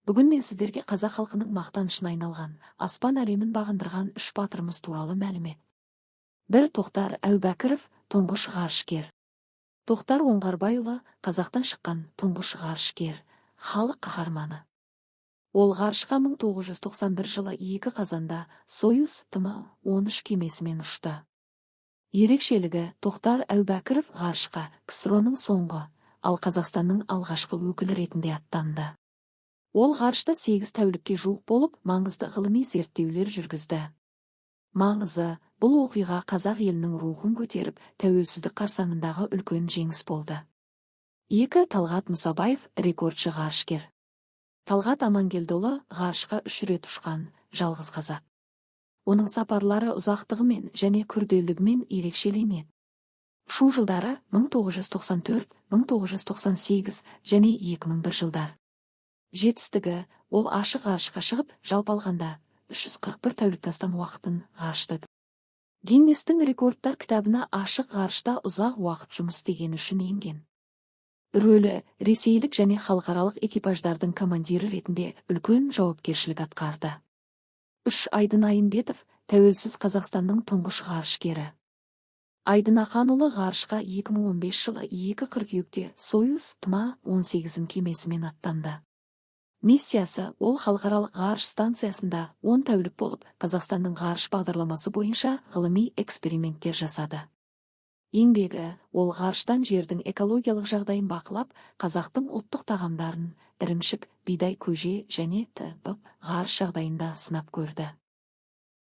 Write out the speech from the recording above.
Бүгін мен сіздерге қазақ халқының мақтанышына айналған, аспан әлемін бағындырған үш батырымыз туралы мәлімет. Бір. Тоқтар Әубәкіров, тұңғыш ғарышкер. Тоқтар Оңғарбайұлы – қазақтан шыққан тұңғыш ғарышкер, халық қаһарманы. Ол ғарышқа 1991 жылы 2 қазанда Союз ТМ-13 кемесімен ұшты. Ерекшелігі: Тоқтар Әубәкіров ғарышқа КСРО-ның соңғы, ал Қазақстанның алғашқы өкілі ретінде аттанды. Ол ғарышта 8 тәулікке жуық болып, маңызды ғылыми зерттеулер жүргізді. Маңызы: бұл оқиға қазақ елінің рухын көтеріп, тәуелсіздік қарсаңындағы үлкен жеңіс болды. Екі. Талғат Мұсабаев, рекордшы ғарышкер. Талғат Амангелдіұлы ғарышқа үш рет ұшқан жалғыз қазақ. Оның сапарлары ұзақтығымен және күрделілігімен ерекшеленеді. Ұшу жылдары: 1994, 1998 және 2001 жылдар. Жетістігі: ол ашық ғарышқа шығып, жалпы алғанда 341 тәуліктен астам уақытын ғарышта. Гиннестің рекордтар кітабына ашық ғарышта ұзақ уақыт жұмыс істегені үшін енген. Рөлі: ресейлік және халықаралық экипаждардың командирі ретінде үлкен жауапкершілік атқарды. Үш. Айдын Айымбетов, тәуелсіз Қазақстанның тұңғыш ғарышкері. Айдын Ақанұлы ғарышқа 2015 жылы 2 қыркүйекте Союз ТМА-18 кемесімен аттанды. Миссиясы: ол халықаралық ғарыш станциясында 10 тәулік болып, Қазақстанның ғарыш бағдарламасы бойынша ғылыми эксперименттер жасады. Еңбегі: ол ғарыштан жердің экологиялық жағдайын бақылап, қазақтың ұлттық тағамдарын, ірімшік, бидай көже және т.б. ғарыш жағдайында сынап көрді.